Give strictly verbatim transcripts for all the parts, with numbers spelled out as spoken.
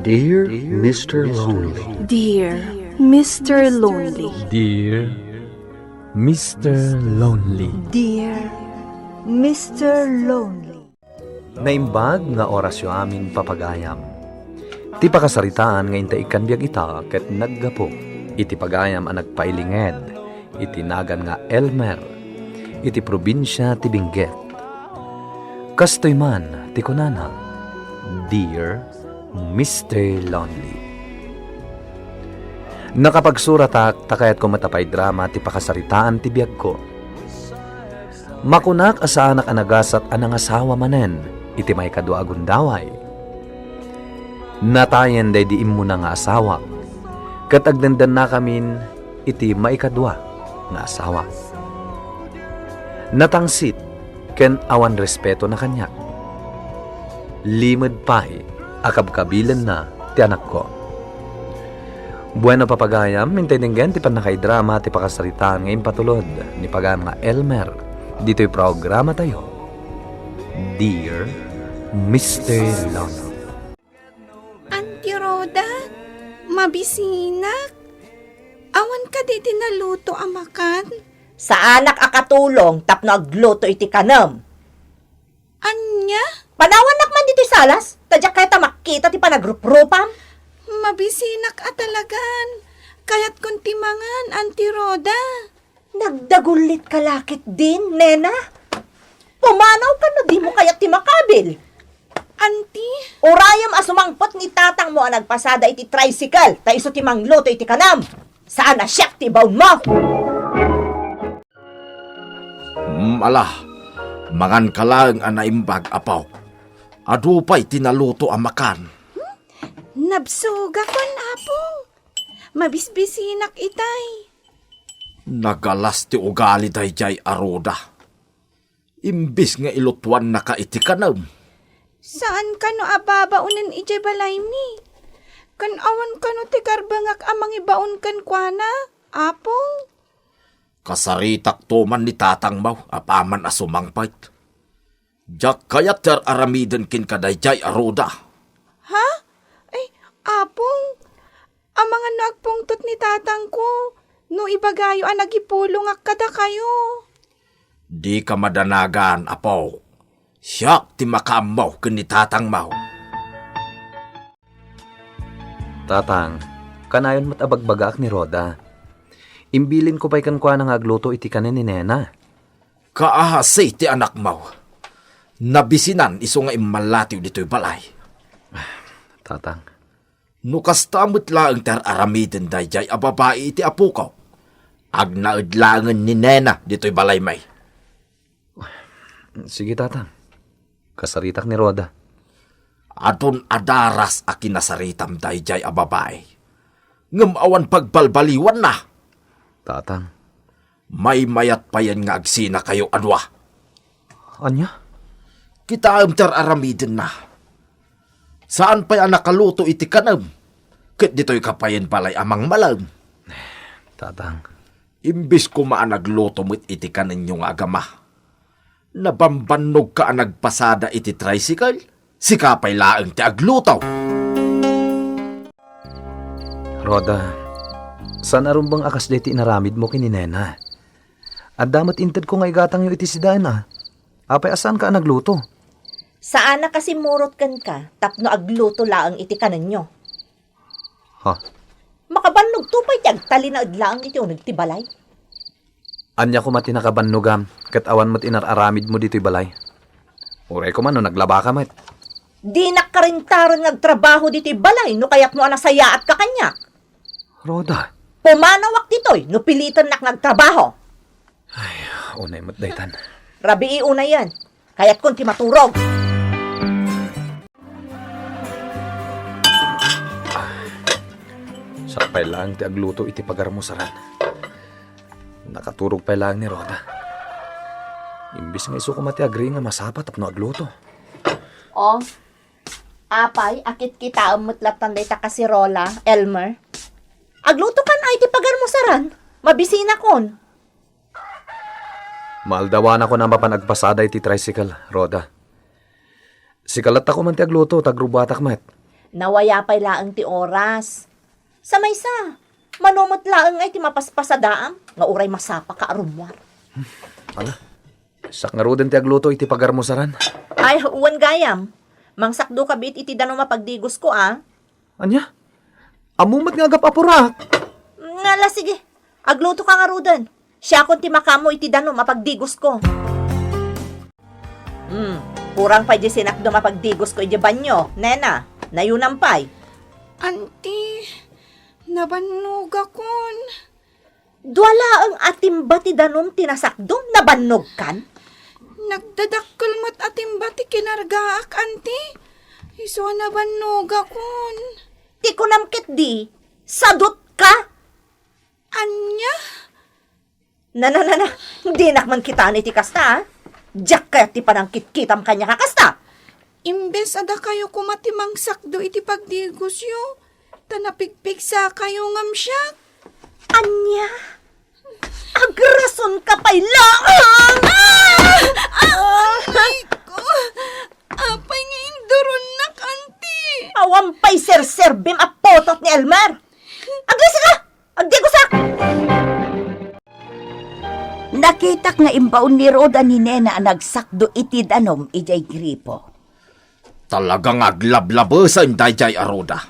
Dear Mister Lonely. Dear Mister Lonely. Dear Mister Lonely. Dear Mister Lonely. Naimbag nga orasyo amin, papagayam. Ti pakasaritaan nga inta ikkan biag ita ket naggapu iti pagayam a nagpailinged iti nagan nga Elmer, iti probinsia ti Benguet. Kastoy man ti kunana, "Dear Mister Lonely." Nakapagsuratak ta kayatko met a paidrama ti pakasaritaan ti biagko. Makunak a saanak a nagasat a nangasawa manen iti maikadua a gundaway. Natayen daydi immuna nga asawak, ket agdendennakamin iti maikadua nga asawak. Natangsit ken awan respetona kaniak. Limed pay a kabkabilenna ti anakko. Bueno, papagayam, intay denggen ti pannakaidrama ti pakasaritaan nga impatulod ni pagayam nga Elmer ditoy programatayo, Dear Mister Lonely. Auntie Rhoda, mabisinak. Awan kadi ti naluto a makan? Saanak a katulong tapno agluto iti kanem. Ania? Panawannak man ditoy salas, ta diak kayat a makita ti panagruprupam. Mabisinak a talagan. Kayatkon ti mangan, Auntie Rhoda. Nagdagullit ka la ketdin, nena? Pumanaw ka no dimo kayat ti makabil. Auntie? Urayem a sumangpet ni tatangmo a nagpasada iti tricycle, ta isu ti mangluto iti kanem. Saan a siak ti ibaonmo. Hmm, ala, mangan ka laeng a naimbag, apo. Adu pay ti naluto a makan. Nabsugakon, Apong. Mabisbisinak itay. Nagalas ti ugali daydiay a Rhoda. Imbis nga ilutuannaka iti kanem. Saan kano a babaonen idiay balaymi? Ken awan kano ti karbengak a mangibaon kenkuana, Apong? Kasaritakto man ni tatangmo apaman a sumangpet. Diak kayat ti ar-aramiden kenka daydiay a Rhoda. Ha? Ay, Apong, amangan no agpungtot ni tatangko no ibagayo a nagipulongak kadakayo. Dika madanagan, apo. Siak ti makaammo ken ni tatangmo. Tatang, kanayon met a bagbagaak ni Rhoda. Imbilinko pay kenkuana nga agluto iti kanen ni nena. Kaasi ti anakmo. Nabisinan isu nga immallatiw ditoy balay. Tatang. No kasta met laeng ti ar-aramiden daydiay a babai iti apoko, agnaed laengen ni nena ditoy balaymi. Sige, Tatang. Kasaritak ni Rhoda. Adun adaras a kinasaritam daydiay a babai. Ngem awan pagbalbaliwanna. Tatang. Maymayat payen nga agsinakayo a dua. Ania? Kitaem ti ar-aramidenna. Saan pay a nakaluto iti kanem, ket ditoyka payen balay a mangmalem. Tatang. Imbes koma a nagluto met iti kanenyo nga agama, nabambannogka a nagpasada iti tricycle, sika pay laeng ti agluto. Rhoda, saan a rumbeng a kasdiay ti inaramidmo ken ni Nena. Adda met intedko nga igatangyo iti sidaen a. Apay a saanka a nagluto? Saan a kasimurot kenka tapno agluto laeng iti kanenyo. Ha? Makabannogto pay ti agtalinaed laeng iti uneg ti balay. Ania koma ti nakabannogam ket awan met inar-aramidmo ditoy balay? Uray koma no naglabaka met. Dinak karentaron nga agtrabaho ditoy balay no kayatmo a nasayaatka kaniak. Rhoda. Pumanawak ditoy no pilitennak nga agtrabaho. Ay, unay met daytan. Rabii unayen. Kayatkon ti maturog. Sapay laeng ti agluto iti pagarmusaran. Nakaturog pay laeng ni Rhoda. Imbes nga isu koma ti agri nga masapa tapno agluto. Oh, apay, akitkitaem met lattan dayta kasirola, Elmer. Aglutokan ay ti pagarmusaran. Mabisinakon. Maaldawanakon a mapan agpasada iti tricycle, Rhoda. Sika latta koma ti agluto, ta agrubatak met. Nawaya pay laeng ti oras. Sa maysa, mano met laeng ay ti mapaspasadaam nga uray masapaka a rummuar. Ala, sak ngaruden ti agluto iti pagarmusaran. Ay, wen gayam. Mangsakdo ka bit iti danum a pagdigosko, a. Ania? Ammo met nga agap-apurak. Ngala, sige. Agluto ka ngaruden. Siakon ti makamo iti danum a pagdigosko. Hmm, kurang pay di sinakdom a pagdigosko iti banyo. Nena, nayunam pay. Anti, nabannogakon. Dua laeng a timba ti danum ti nasakdom, nabannogkan? Nagdadakkel met a timba ti kinargaak, anti. Isu a nabannogakon. Ti kunam ketdi, sadutka? Ania? Na, na, na, na. Dinak man kitaen iti kasta, a. Diak kayat ti panangkitkitam kaniak a kasta. Imbes a dakayo koma ti mangsakdo iti pagdigosyo, ta napigpigsakayo ngem siak. Ania? Agrasonka pay laeng! Ah! Ah! Aray ko! Apay nga induronnak, anti? Awan pay serserbim a putot ni Elmer! Aglisi ka! Agdigosak! Nakitak nga imbaon ni Roda ni Nena a nagsakdo iti danum idiay gripo. Talaga nga aglablabesen daydiay a Roda.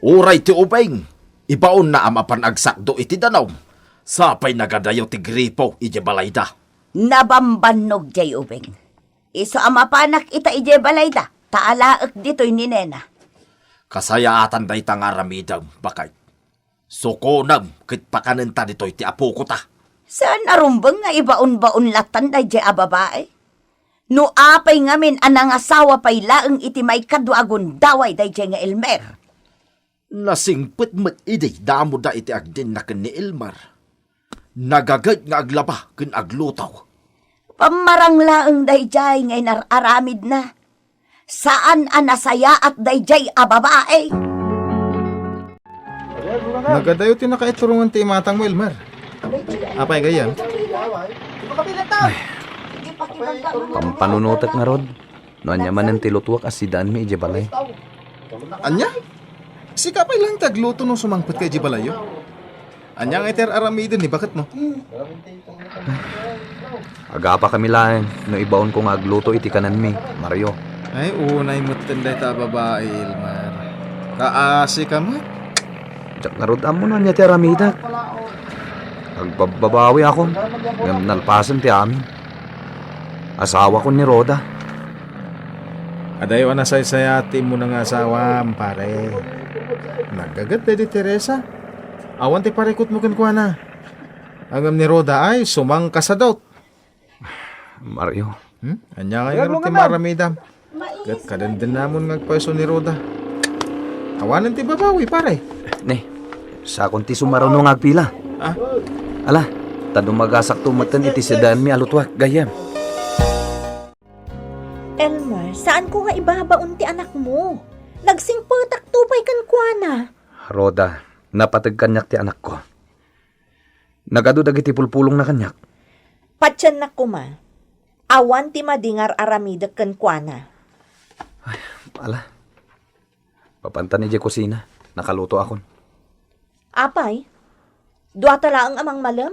Uray ti ubing, ibaonna a mapan agsakdo iti danum, sa pay nagadayo ti gripo idiay balayda. Nabambannog diay ubing. Isu a mapanak ita idiay balayda, ta alaek ditoy ni Nena. Kasayaatan dayta nga aramidem, baket. Sukonem ket pakanenta ditoy ti apokota. Saan a rumbeng nga ibaon-baon latan daydiay a babai? No apay ngamin a nangasawa pay laeng iti maikadua a gundaway daydiay nga Elmer. Nasingpet met idi da ammoda iti agdinna ken ni Elmer. Nagaged nga aglaba ken agluto. Pammarang laeng daydiay nga inar-aramidna. Saan a nasayaat daydiay a babai. Nagadayo ti nakaiturongan ti imatangmo, Elmer. Apay gayam? Pampanunotek ngarud, no ania manen ti lutuak a sidaanmi idiay balay. Ania? Sika pay laeng ti agluto no sumangpetka idiay balayyo? Ania nga iti ar-aramiden ni baketmo? Agapakami laeng no ibaonko nga agluto iti kanenmi, Mario. Ay, unay metten dayta a babai, Elmer. Kaasika met. Diak ngarud ammo no ania ti aramidek. Agbabbabawiakon, ngem nalpasen ti amin. Asawakon ni Roda. Adayo a nasaysayaat ti immuna nga asawam, pare. Nagaged daydi Teresa. Awan ti parikutmo kenkuana. Ngem ni Roda ay sumangkasadut. Mario. Hmm? Ania nga ngarud ti maaramidam? Ket kadendennamon nga agpayso ni Roda. Awanen ti babawi, pare. Ne, sakon ti sumaruno nga agpila. Ah? Ala, ta dumagasakto metten iti sidaanmi a lutuak, gayyem. Elmer, saanko nga ibabaon ti anakmo. Nagsingpetakto pay kenkuana. Roda, napateg kaniak ti anakko. Nagadu dagiti pulpulongna kaniak. Patiennak koma, awan ti madi nga ar-aramidek kenkuana. Ay, ala. Papantan idiay kusina, nakalutoakon. Apay, duata laeng a mangmalem?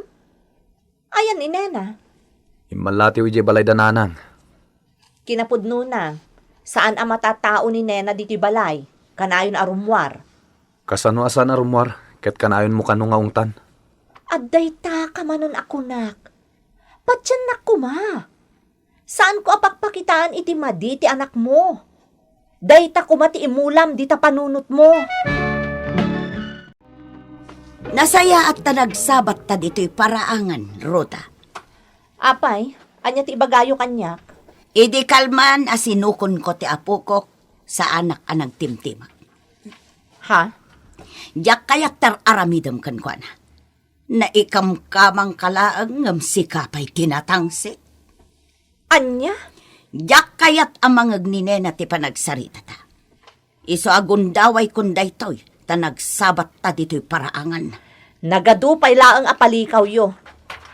Ayan ni Nena? Immallatiw idiay balay da nanang. Kinapudnona, saan a matatao ni Nena ditoy balay, kanayon a rummuar. Kasano a saan a rummuar, ket kanayonmo kano nga ungtan? Adda dayta kamanen a kunak. Patiennak koma. Saanko a pakpakitaan iti madi ti anakmo. Dayta koma ti imulam dita panunotmo. Nasayaat ta nagsabatta ditoy paraangan, Roda. Apay, ania ti ibagayo kaniak? Idi kalman a sinukonko ti apokok, saanak a nagtimtimek. Ha? Diak kayat ti ar-aramidem kenkuana. Naikamkamangka laeng ngem sika pay ti natangsit. Ania? Diak kayat a mangeg ni Nena ti panagsaritata. Isu a gundaway kon daytoy, ta nagsabatta ditoy paraangan. Nagadu pay laeng a palikawyo.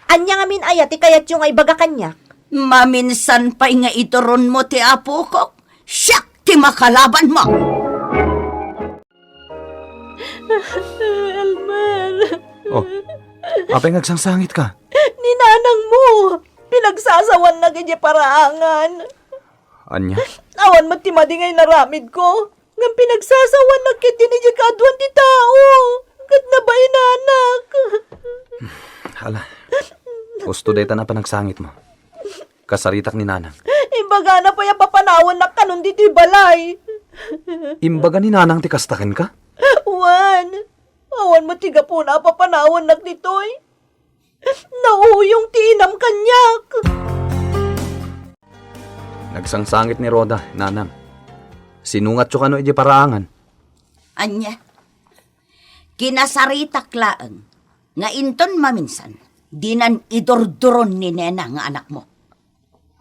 Ania ngamin aya ti kayatyo nga ibaga kaniak? Maminsan pay nga ituronmo ti apokok, siak ti makalabanmo. Elmer. Oh, apay nga agsangsangit ka? Ni nanang mo, pinagsasawannak idiay paraangan. Ania? Awan met ti madi nga inaramidko. Ngem pinagsasawannak ketdin idiay kaaduan ti tao, ket nabainanak. Hala, husto dayta a panagsangitmo. Kasaritak ni nanang. Imbagana pay a papanawannak kanon ditoy balay. Imbaga ni nanang ti kasta kenka? Wen, awan met ti gapuna a papanawannak ditoy. Nauyong ti inam kaniak. Nagsangsangit ni Rhoda, nanang. Sinungatyo kano idiay paraangan? Ania? Kinasaritak laeng nga inton maminsan, dinan idurduron ni nena nga anakmo.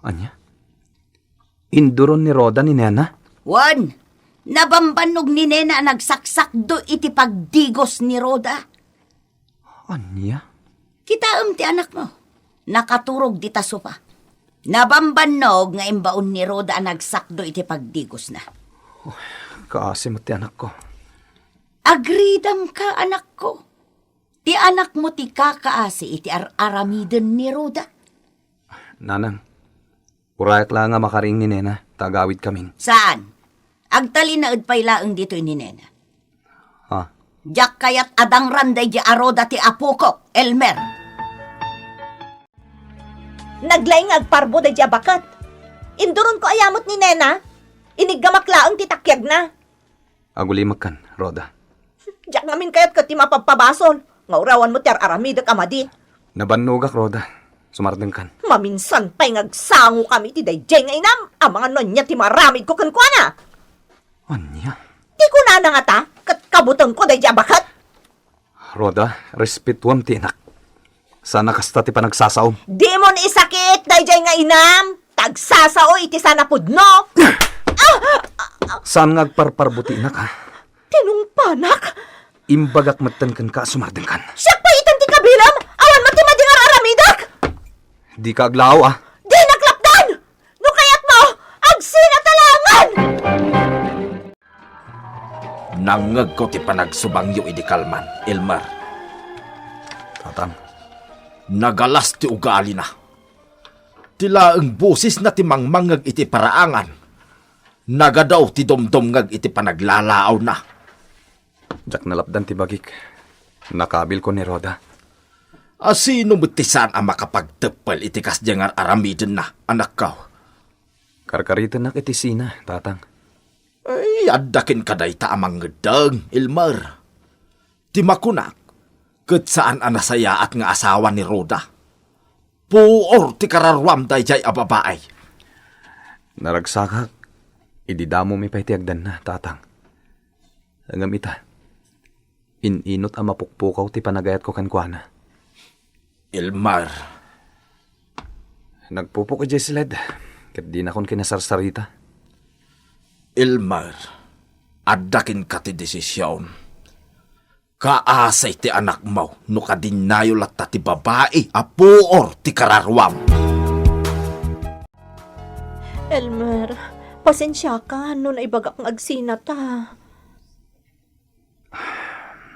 Ania? Induron ni Rhoda ni nena? Wen, nabambannog ni nena a nagsaksakdo iti pagdigos ni Rhoda. Ania? Kitaem ti anakmo. Nakaturog dita sofa. Nabambannog nga imbaon ni Rhoda a nagsakdo iti pagdigosna. Kaasi met ti anakko. Agridamka, anakko. Ti anakmo ti kakaasi iti ar-aramiden ni Rhoda. Nanang, urayak la nga makaring ni nena, ta agawidkamin. Saan? Agtalinaed pay laeng ditoy ni nena. Ha? Diak kayat a dangran daydiay a Rhoda ti apokok, Elmer. Naglaing nga agparbo daydiay a baket. Induronko aya met ni nena. Iniggamak laeng ti takiagna. Agulimekkan, Rhoda. Diak ngamin kayat ket ti mapabpabasol nga uray awan met ti ar-aramidek a madi. Nabannogak, Rhoda. Sumardengkan. Maminsan pay nga agsangokami iti daydiay nga inam, amangan no ania ti maramidko kenkuana. Ania? Ti kunana ngata, ket kabutengko daydiay a baket. Rhoda, respetuam ti inak. Saan a kasta ti panagsasaom. Dimon isakit daydiay nga inam, ta agsasao iti saan a pudno. Ah! Saan nga agparparbo ti inak, ha? Tinungpanak? Imbagak metten kenka a sumardengkan. Siak pay itan ti kabilam, awan met ti madi nga ar-aramidek. Dika aglaaw, a. Dinak lapdan! No kayatmo, agsina ta laengen! Nangngegko ti panagsubangyo idi kalman, Elmer. Tatang. Nagalas ti ugalina. Ti laeng bosesna ti mangmangngeg iti paraangan. Nagadaw ti dumdumngeg iti panaglalaawna. Diak nalapdan ti bagik. Nakabilko ni Rhoda. A sino met ti saan a makapagteppel iti kasdiay nga ar-aramidenna, anakko? Karkaritennak iti sina, Tatang. Ay, adda kenka dayta a mangeddeng, Elmer. Ti makunak, ket saan a nasayaat nga asawa ni Rhoda. Puor ti kararuam daydiay a babai. Naragsakak idi damomi pay ti agdanna, Tatang. Ngem ita, in-inut a mapukpukaw ti panagayatko kenkuana. Elmer. Nagpupok idiay sled, ket dinakon kinasarsarita. Elmer, adda kenka ti desision. Kaasi ti anakmo no kadinnayo latta ti babai a puor ti kararuam. Elmer, pasensiaka no naibagak nga agsinata.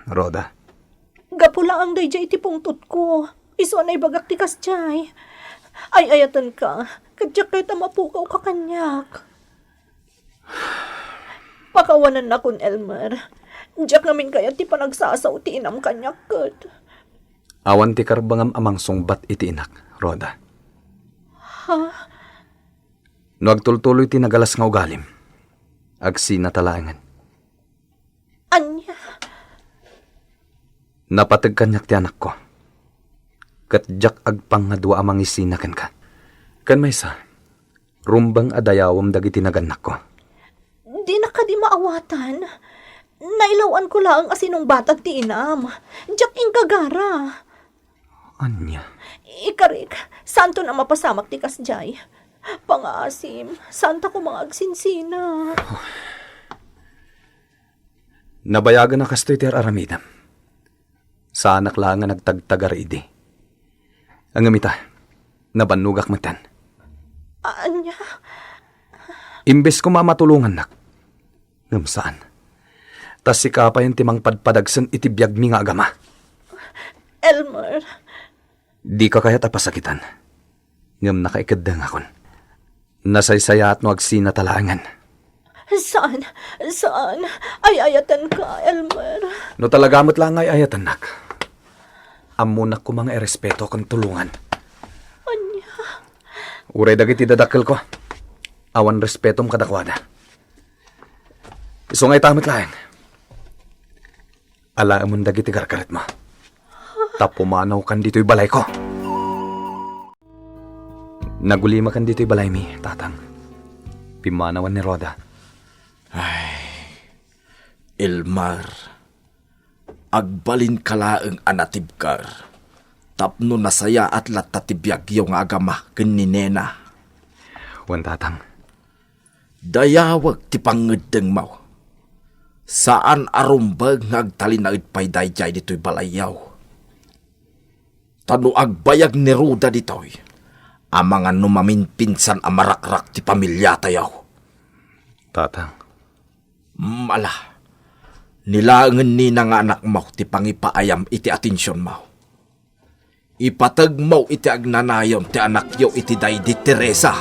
Rhoda. Gapu laeng daydiay iti pungtotko. Isu a naibagak ti kasdiay. Ay-ayatenka, ket diak kayat a mapukawka kaniak. Pakawanannakon, Elmer. Diak ngamin kayat ti panagsasao ti inam kaniak ket. Awan ti karbengam a mangsungbat iti inak, Rhoda. Ha? No agtultuloy ti nagalas nga ugalim, agsinata laengen. Ania? Napateg kaniak ti anakko. Ket diak agpangngadua a mangisina kenka. Ken maysa, rumbeng a dayawem dagiti nagannakko. Dinak kadi maawatan. Nailaw-anko laeng a sinungbatan ti inam. Diak inggagara. Ania? Ikarik, saanton a mapasamak ti kasdiay. Pangaasim, saanta koma nga agsinsina. Nabayagen a kastoy ti ar-aramidem. Saanak laeng nga nagtagtagar idi. Ngem ita, nabannogak metten. Ania? Imbes koma a matulongannak, ngem saan. Ta sika payen ti mangpadpadagsen iti biagmi nga agama. Elmer. Dika kayat a pasakitan. Ngem nakaikeddengakon. Nasaysayaat no agsinata laengen. Saan, saan. Ay-ayatenka, Elmer. No talaga met la nga ay-ayatennak, ammonak koma nga irespeto ken tulongan. Ania? Uray dagiti dadakkelko, awan respetom kadakuada. Isu nga ita met laeng. Alaemon dagiti gargaretmo. Ta pumanawkan ditoy balayko. Nagulimakan ditoy balaymi, Tatang. Pimmanawan ni Rhoda. Ay, Elmer, agbalinka laeng a natibker tapno nasayaat latta ti biagyo nga agama ken ni Nena. Wen, Tatang. Dayawek ti pangngeddengmo. Saan a rumbeng nga agtalinaed pay daydiay ditoy balayyo. Ta no agbayag ni Rhoda ditoy, amangan no maminpinsan a marakrak ti pamiliatayo. Tatang. Mm, ala. Ni laengen Nena nga anakmo ti pangipaayam iti atensionmo. Ipategmo iti agnanayon ti anakyo iti daydi Teresa.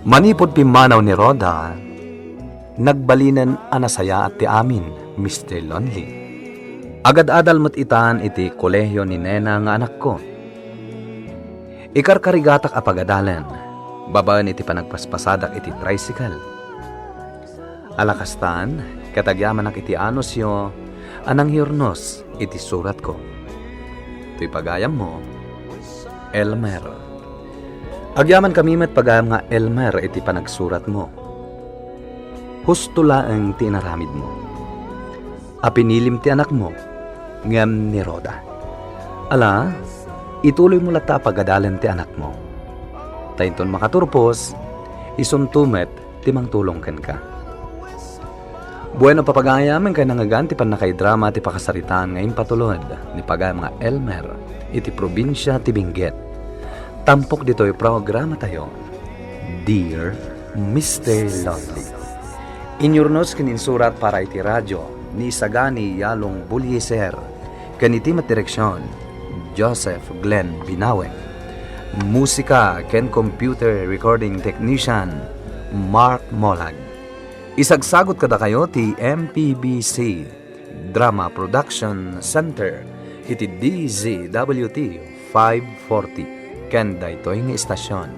Manipud pimmanaw ni Rhoda, nagbalinen a nasayaat ti amin, Mister Lonely. Agad-adal met itan iti kolehio ni Nena nga anakko. Ikarkarigatak a pagadalen, babaen iti panagpaspasadak iti tricycle. Ala kastan, ket agyamanak iti anusyo a nangyurnos iti suratko. Toy pagayammo, Elmer. Agyamankami met pagayam nga Elmer iti panagsuratmo. Husto laeng ti inaramidmo. A pinilim ti anakmo, ngem ni Rhoda. Ala, ituloymo latta a pagadalen ti anakmo. Ta inton makaturpos, isunto met ti mangtulong kenka. Bueno, papagayam, inkay nangngegan ti pannakaidrama ti pakasaritaan nga impatulod ni pagayam nga Elmer iti probinsia ti Benguet. Tampok ditoy programatayo, Dear Mister Lonely. Inyurnos ken insurat para iti radio ni Isagani Yalong Bulyeser ken iti met direksion, Joseph Glenn Binawen. Musika ken computer recording technician, Mark Molag. Isagsagut kadakayo ti M P B C Drama Production Center iti D Z W T five forty ken daytoy nga istasion.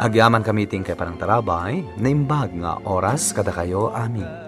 Agyamankami ti inkay panangtarabay, naimbag nga oras kadakayo amin.